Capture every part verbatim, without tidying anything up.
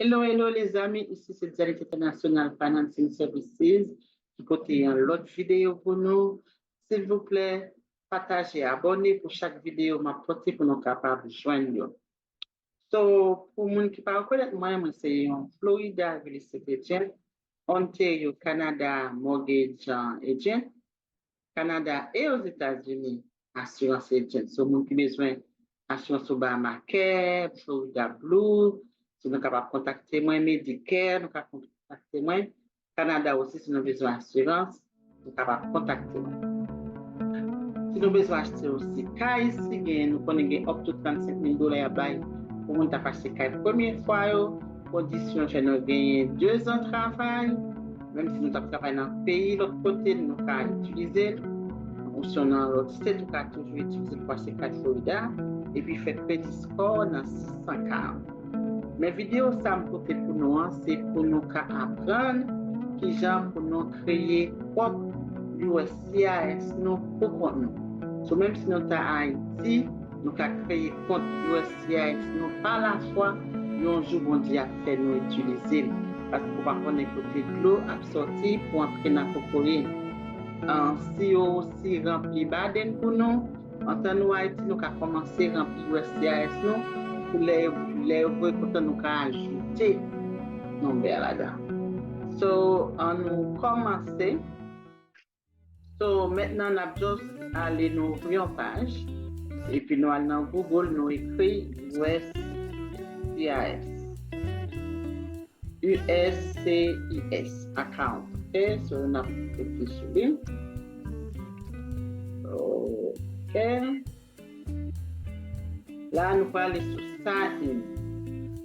Hello, hello, lezanmi, isi se Zenith International Financing Services ki pote yon lòt videyo pou nou. Silvouplè, pataje, abòne pou chak videyo m ap pote pou nou kapab jwenn yo. So, pou moun ki pa rekonèt mwen, mwen se yon Florida Real Estate Agent, Ontario, Canada Mortgage uh, Agent, Canada e Ozetazini, asirans agent. So, moun ki bezwen asirans Obamacare, Florida Blue, si nou kapab kontakte mwen, Medicare, nou ka kontakte mwen. Kanada osi, si nou bezwen asirans, nou kapab kontakte mwen. Si nou bezwen achte osi kay, si gen, nou konnen gen up to trannsenk mil dola y ap bay pou moun t ap achte kay premye fwa yo, kondisyon fè nou genyen dezan travay, menm si nou t ap travay nan peyi lòt kote, nou ka itilize l. Ou si w nan lòt state, ou ka toujou itilize l pou achte kay Florida, epi fè credit score nan sis san ka. Men videyo sa m pote pou nou an, se pou nou ka aprann kijan pou nou kreye kont U S C I S nou pou kont nou. So, menm si nou ta Ayiti, nou ka kreye kont U S C I S nou pa lafwa, yon jou Bondye ap fè nou itilize l. Paske ou pa konnen kote dlo ap sòti pou antre nan kokoye. An, si yo osi ranpli baden pou nou, antan nou Ayiti, nou ka kòmanse ranpli U S C I S nou, pou lè, lè yo voye kont lan, nou ka ajoute nonbè a ladan. So, ann nou kòmanse. So, mentnan n ap just ale nou ouvri yon paj, epi nou al nan Google, nou ekri U S C I S. U S C I S account. Ok, so n ap klike sou li. Ok. La, nou prale sou sign in.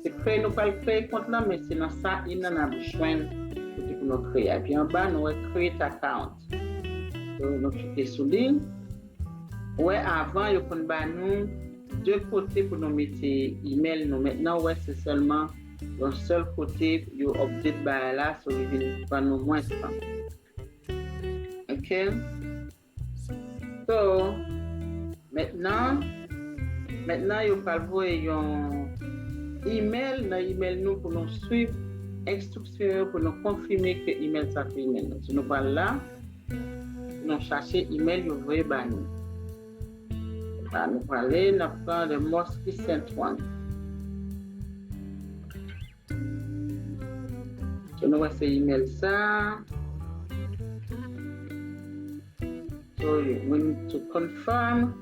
Se kreye, nou pral kreye kont lan, men se nan sign in nan n ap jwenn kote pou nou kreye. Epi anba, nou wè create account. So, nou klike sou li. Ou wè, avan, yo konn ba nou de kote pou nou mete email nou. Mentnan, ou wè, se sèlman yon sèl kote yo update bagay la, so li vin pran nou mwens tan. Ok? So, mentnan, mentnan yo pral voye yon email nan email nou pou nou swiv enstriksyon yo pou nou konfime ke email sa se email nou. So, nou pral la, nou chache email yo voye ba nou. La nou prale, n ap pran the most recent one. So, nou wè se email sa. So, we need to confirm.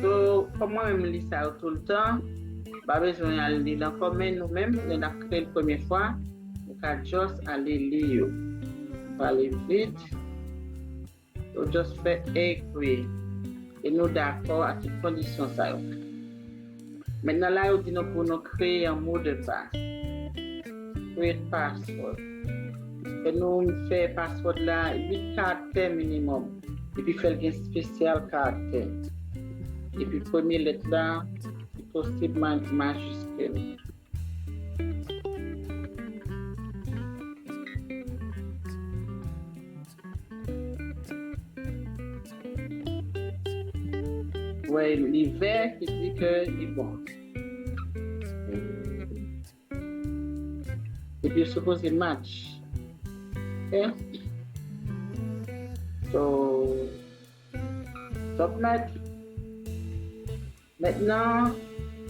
So, kòm mwen menm li sa yo toultan, pa bezwen al li l ankò, men nou menm, lè n ap kreye l premye fwa, nou ka just ale li yo. Prale vit. Yo just fè agree. E nou dakò a tout kondisyon sa yo. Mentnan la, yo di nou pou nou kreye yon mot de passe. Create password. Fè nou fè password la uit karaktè minimòm. Epi fè l gen espesyal karaktè. Epi premye lèt la, si posib, ma-, majiskil. Wè, li vè ki di ke li bon. Epi yo sipoze match. Ok? So, submit. Mentnan,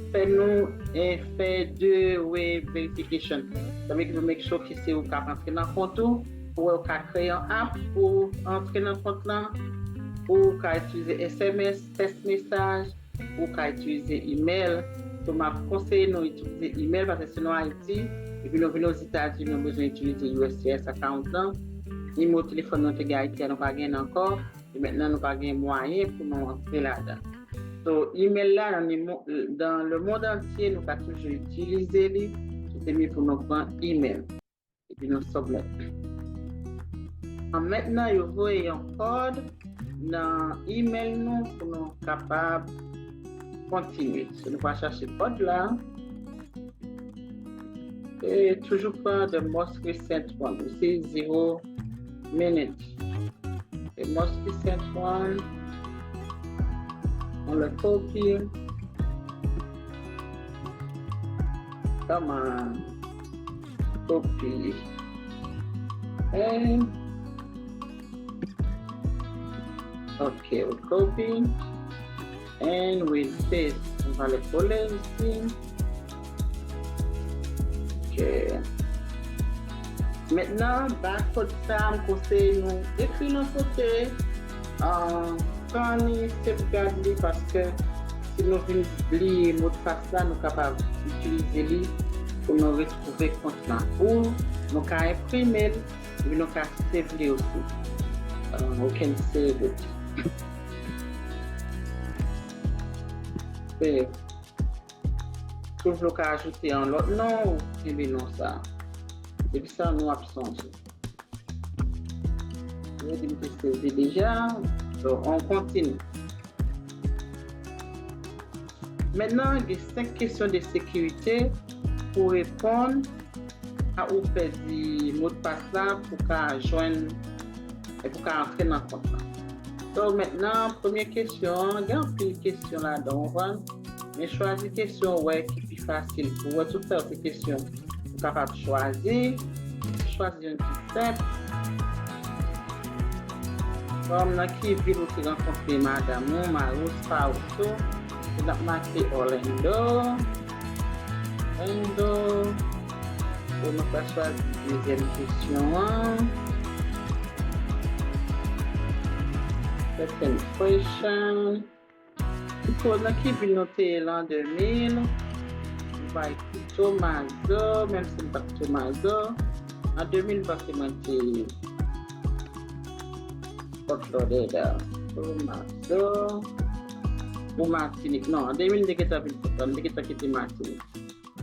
fè nou, eh, fè de way verification. Sa vle di pou make sure ke se ou k ap antre nan kont ou, pou wè ou ka kreye yon app pou antre nan kont lan, ou ka itilize S M S, text message, ou ka itilize email. So, m ap konseye nou itilize email, paske si nou Ayiti, epi nou vin Ozetazini, nou bezwen itilize U S C I S account lan, nimewo telefòn nou te gen Ayiti a, nou pa gen l ankò. E mentnan, nou pa gen mwayen pou nou antre ladan. So, email la, nan le mo-, dans le monde entier, nou ka toujou itilize li. So, se mye pou nou pran email. Epi nou submit. An mentnan, yo voye yon kòd nan email nou pou nou kapab kontinye. So, nou va chache kòd la. E toujou pran the most recent one. Ou se zero minute. The most recent one. On le copy. Come on. Copy. And okay, we copy. And we paste. Nou va ale kole isi. Ok. Mentnan, barcode sa, m konseye nou ekri nan kote, ah, tan ni safeguard li, paske si nou vin bliye modpas la, nou kapab itilize li pou nou retwouve kont lan. Ou nou ka enprime l, epi nou ka save li osi. Ah, we can save it. Save. Toujou ka ajoute yon lòt non, ou kenbe non sa. Depi sa, nou ap sonje. Yo di m te sezi deja. So, on kontinye. Mentnan, gen senk kesyon de sekirite pou reponn a ou pèdi modpas la pou ka jwenn, e pou ka antre nan kont la. So, mentnan, premye kesyon an, gen anpil kesyon ladan, ou konprann? Men chwazi kesyon ou wè ki pi fasil pou ou. Wè tout kalite kesyon ou kapab chwazi. Chwazi youn ki senp. Kòm nan ki vil ou te rankontre madanm ou, mari w, spouse ou? N ap make Orlando. Orlando. Bon, nou pral chwazi dezyèm kesyon an. Second question. Pito, nan ki vil nou te ye lan de mil? M va ekri Tomazo, menm si m pa t Tomazo. An de mil, m panse mwen te Fort Lauderdale. Tomazo. Ou Matinik. Non, an de mil, m te gentan vin Fort Lauderdale. M te gentan kite Matinik.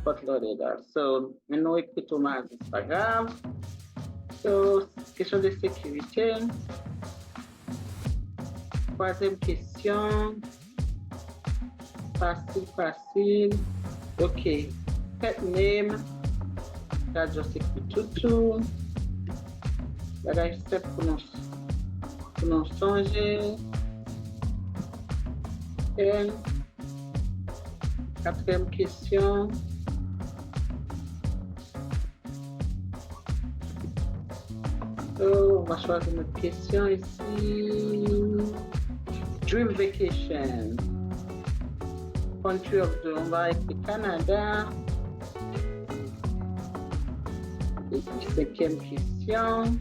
Fort Lauderdale. So, men nou ekri Tomazo, se pa grav. So, kesyon de sekirite. Twazyèm kesyon. Fasil, fasil. Ok. Pet name. Sa just ekri Toutou. Bagay senp pou nou, pou nou sonje. And katriyèm kesyon. So, on va chwazi lòt kesyon isi. Dream vacation. Country of dream. On va ekri Canada. Epi senkyèm kesyon.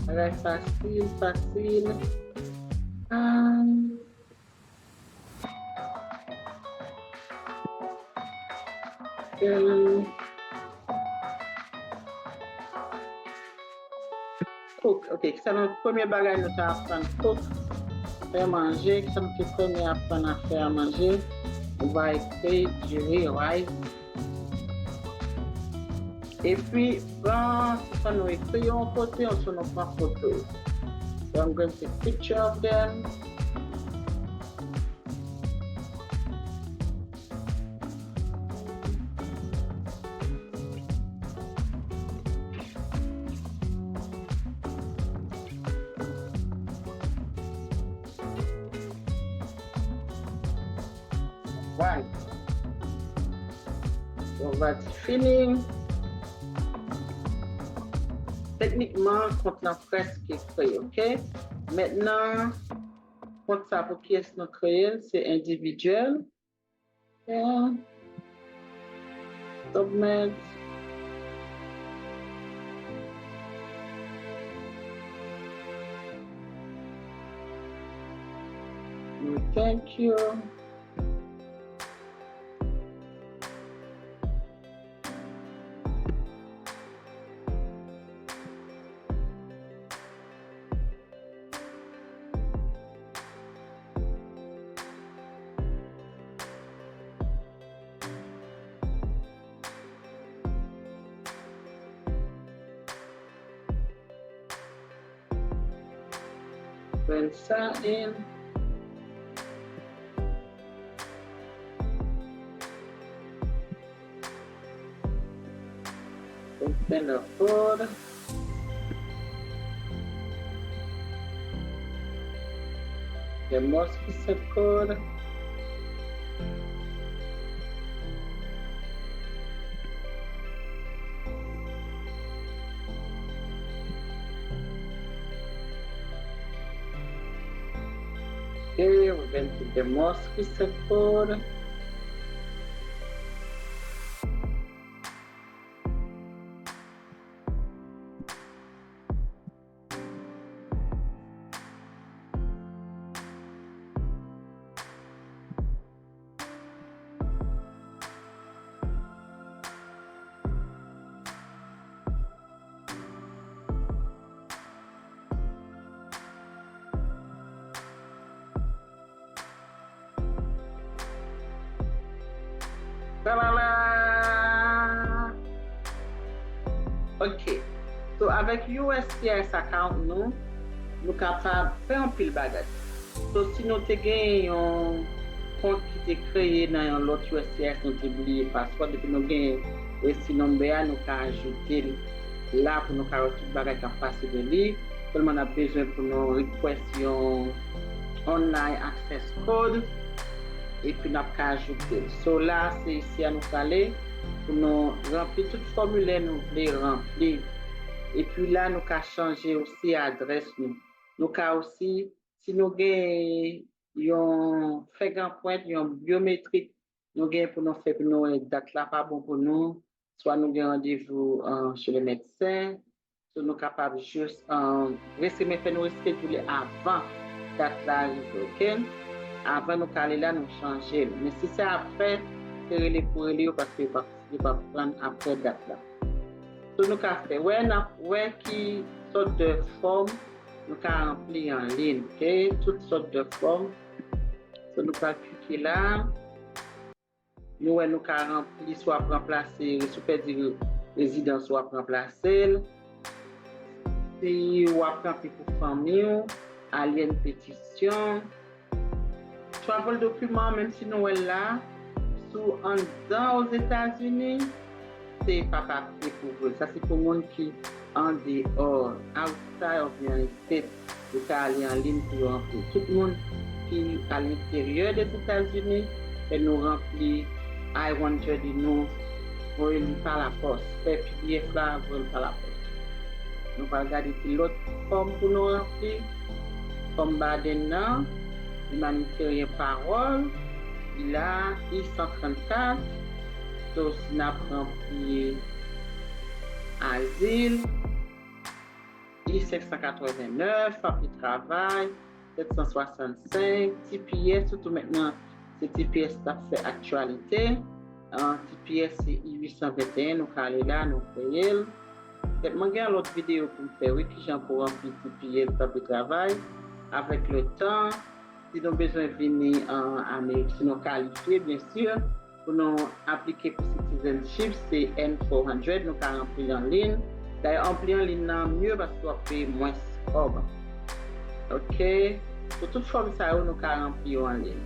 Bagay fasil, fasil. Ah. Cook. Ok, se nan premye bagay nou ta aprann, cook, fè manje. Kisa nou te premye aprann a fè a manje? Nou va ekri diri, rice. Epi, bon, se sa nou ekri yon kote, yon sou nou pran foto. So I'm going to take picture of them. Right. On va di fini. Teknikman, kont lan prèske kreye, ok? Mentnan, kont sa pou kiyès nou kreye l, se endividyèl. Yeah. Submit. We thank you. Pran sa and open the code. The most recent code. Okay, we're going to the most recent code. Tralala! Ok. So, avèk U S C I S account nou, nou kapab fè anpil bagay. So, si nou te gen yon kont ki te kreye nan yon lòt U S C I S, nou te bliye password, depi nou gen resi number a, nou ka ajoute l la pou nou ka wè tout bagay k ap pase de li. Sèlman n ap bezwen pou nou request yon online access code, epi n ap ka ajoute l. So la, se isi a nou prale pou nou ranpli tout fòmilè nou vle ranpli. Epi la, nou ka chanje osi adrès nou. Nou ka osi, si nou gen yon fèg anprent, yon byometrik, nou gen pou nou fè pou nou wè dat la pa bon pou nou, swa nou gen randevou, euh, chez le médecin, so nou kapab jis, euh, resi men fè nou reschedule avan dat la rive, ok? Avan nou ka ale la, nou chanje l. Men si se apre, se rele pou rele yo paske yo p ap, yo p ap pran apre dat la. So nou ka fè, wè, n ap wè ki sòt de fòm nou ka ranpli an liy, ok? Tout sòt de fòm. So nou pral klike la. Nou wè nou ka ranpli, si w ap ranplase, si w pèdi re-, rezidans, w ap ranplase l. Si w ap ranpli pou fanmi w, alyen, petisyon. Travel document, menm si nou wè l la, si w anndan Ozetazini, se pa papye pou vre. Sa se pou moun ki andeyò, outside of the United States. Yo ka ale an liy pou yo ranpli. Tout moun ki alenteryè Dèzetazini, fè nou ranpli I one thirty nou, voye li pa lapòs. Fè P D F la, voye l pa lapòs. Nou pral gade ki lòt fòm pou nou ranpli. Fòm Biden nan, imaniteryen pawòl, li la, I san trannkat. So, si n ap ranpli azil, I senk san katreven nèf, papye travay, sèt san swasannsenk, T P S, sitou mentnan, se T P S k ap fè aktyalite. Ah, T P S se I uit san venteyen, nou ka ale la, nou kreye l. Petèt mwen gen yon lòt videyo pou m fè, wi, kijan pou ranpli T P S, papye travay. Avèk le tan, si nou bezwen vini an Amerik, si nou kalifye, byen si, pou nou aplike pou citizenship, se N four hundred, nou ka ranpli l an liy. Dayè, ranpli an liy nan mye paske w ap peye mwens kòb. Ok? So, tout fòm sa yo, nou ka ranpli yo an liy.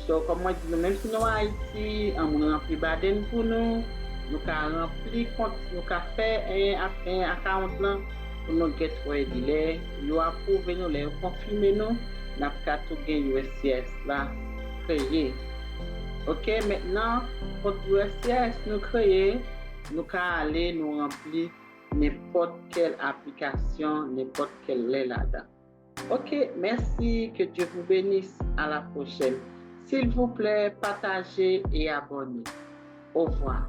So, kòm mwen di nou, menm si nou Ayiti, an moun ranpli Biden pou nou, nou ka ranpli kont, nou ka fè, eh, ak-, eh, account lan pou nou get ready. Lè yo apwouve nou, lè yo konfime nou, n ap ka tou gen U S C I S la kreye. Ok, mentnan, kont U S C I S nou kreye, nou ka ale, nou ranpli nenpòt kèl aplikasyon, nenpòt kèl lè ladan. Ok, merci, que Dieu vous bénisse, à la prochaine. Silvouplè, pataje e abòne. Au revoir.